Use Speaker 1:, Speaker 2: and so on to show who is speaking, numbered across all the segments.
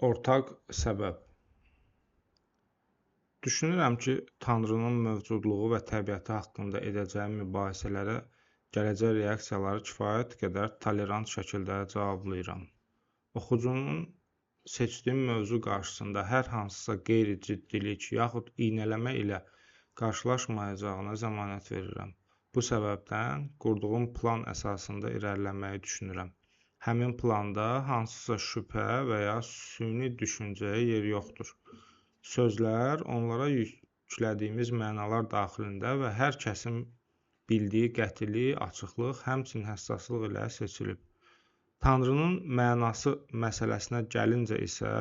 Speaker 1: Ortaq səbəb. Düşünürəm ki, Tanrının mövcudluğu və təbiəti haqqında edəcəyim mübahisələrə gələcək reaksiyaları kifayət qədər tolerant şəkildə cavablayıram. Oxucunun seçdiyim mövzu qarşısında hər hansısa qeyri-ciddilik yaxud iynələmə ilə qarşılaşmayacağına zəmanət verirəm. Bu səbəbdən qurduğum plan əsasında irəliləməyi düşünürəm. Həmin planda hansısa şübhə və ya süni düşüncəyə yer yoxdur. Sözlər onlara yüklədiyimiz mənalar daxilində və hər kəsin bildiyi qətilik, açıqlıq, həmçinin həssaslıq ilə seçilib. Tanrının mənası məsələsinə gəlincə isə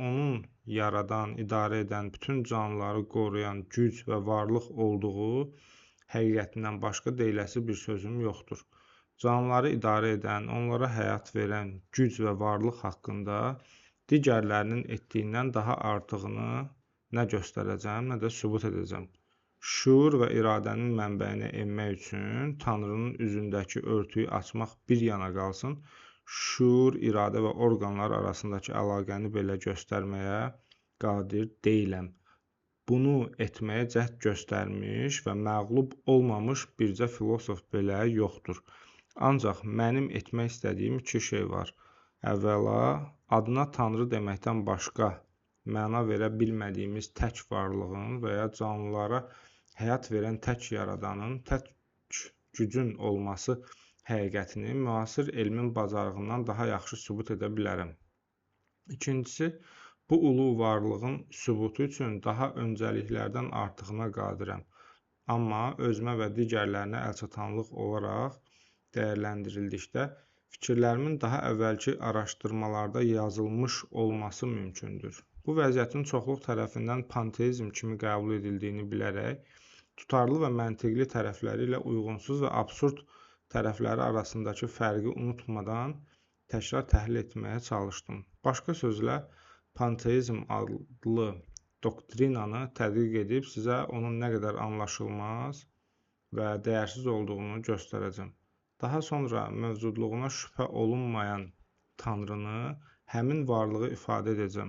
Speaker 1: onun yaradan, idarə edən, bütün canlıları qoruyan güc və varlıq olduğu həqiqətindən başqa deyiləsi bir sözüm yoxdur. Canlıları idarə edən, onlara həyat verən güc və varlıq haqqında digərlərinin etdiyindən daha artığını nə göstərəcəm, nə də sübut edəcəm. Şüur və iradənin mənbəyinə enmək üçün Tanrının üzündəki örtüyü açmaq bir yana qalsın, şüur, iradə və orqanlar arasındakı əlaqəni belə göstərməyə qadir deyiləm. Bunu etməyə cəhd göstərmiş və məğlub olmamış bircə filosof belə yoxdur. Ancaq mənim etmək istədiyim iki şey var. Əvvəla, adına Tanrı deməkdən başqa məna verə bilmədiyimiz tək varlığın və ya canlılara həyat verən tək yaradanın, tək gücün olması həqiqətini müasir elmin bacarığından daha yaxşı sübut edə bilərəm. İkincisi, bu ulu varlığın sübutu üçün daha öncəliklərdən artığına qadirəm. Amma özümə və digərlərinə əlçatanlıq olaraq dəyərləndirildikdə fikirlərimin daha əvvəlki araşdırmalarda yazılmış olması mümkündür. Bu vəziyyətin çoxluq tərəfindən panteizm kimi qəbul edildiyini bilərək, tutarlı və məntiqli tərəfləri ilə uyğunsuz və absurd tərəfləri arasındakı fərqi unutmadan təkrar təhlil etməyə çalışdım. Başqa sözlə, panteizm adlı doktrinanı tədqiq edib sizə onun nə qədər anlaşılmaz və dəyərsiz olduğunu göstərəcəm. Daha sonra mövcudluğuna şübhə olunmayan Tanrını, həmin varlığı ifadə edəcəm.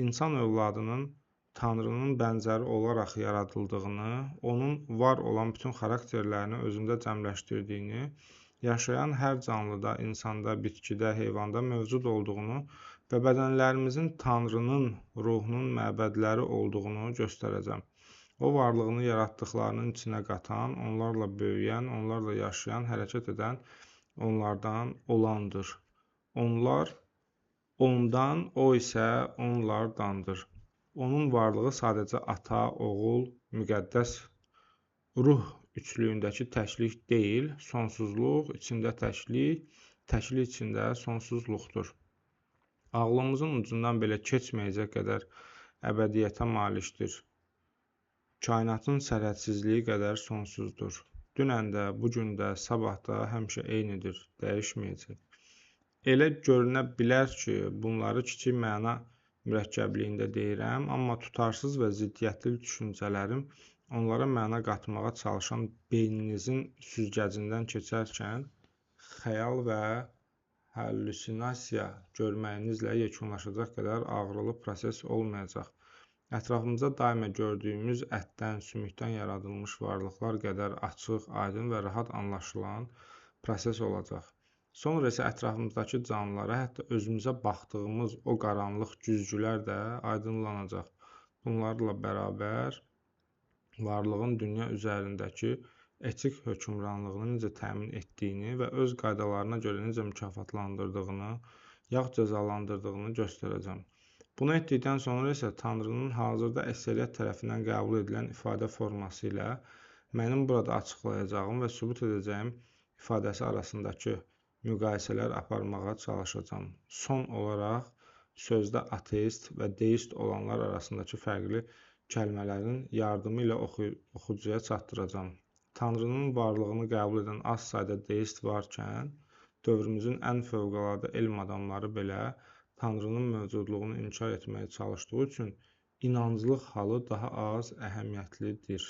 Speaker 1: İnsan övladının Tanrının bənzəri olaraq yaradıldığını, onun var olan bütün xarakterlərini özündə cəmləşdirdiyini, yaşayan hər canlıda, insanda, bitkidə, heyvanda mövcud olduğunu və bədənlərimizin Tanrının ruhunun məbədləri olduğunu göstərəcəm. O varlığını yaratdıqlarının içinə qatan, onlarla böyüyən, onlarla yaşayan, hərəkət edən, onlardan olandır. Onlar ondan, o isə onlardandır. Onun varlığı sadəcə ata, oğul, müqəddəs ruh üçlüyündəki təklik deyil, sonsuzluq içində təklik, təklik içində sonsuzluqdur. Ağlımızın ucundan belə keçməyəcək qədər əbədiyyətə malikdir. Kainatın sərhədsizliyi qədər sonsuzdur. Dünən də, bu gün də, sabah da həmişə eynidir, dəyişməyəcək. Elə görünə bilər ki, bunları kiçik məna mürəkkəbliyində deyirəm, amma tutarsız və ziddiyyətli düşüncələrim onlara məna qatmağa çalışan beyninizin süzgəcindən keçərkən xəyal və hallüsinasiya görməyinizlə yekunlaşacaq qədər ağrılı proses olmayacaq. Ətrafımızda daima gördüyümüz ətdən, sümükdən yaradılmış varlıqlar qədər açıq, aydın və rahat anlaşılan proses olacaq. Sonra isə ətrafımızdakı canlılara, hətta özümüzə baxdığımız o qaranlıq güzgülər də aydınlanacaq. Bunlarla bərabər varlığın dünya üzərindəki etik hökmranlığını necə təmin etdiyini və öz qaydalarına görə necə mükafatlandırdığını, yaxud cəzalandırdığını göstərəcəm. Bunu etdikdən sonra isə Tanrının hazırda əksəriyyət tərəfindən qəbul edilən ifadə forması ilə mənim burada açıqlayacağım və sübut edəcəyim ifadəsi arasındakı müqayisələr aparmağa çalışacağam. Son olaraq sözdə ateist və deist olanlar arasındakı fərqli kəlmələrin yardımı ilə oxucuya çatdıracağam. Tanrının varlığını qəbul edən az sayda deist varkən, dövrümüzün ən fövqəladə elm adamları belə Tanrının mövcudluğunu inkar etməyə çalışdığı üçün inanclıq halı daha az əhəmiyyətlidir.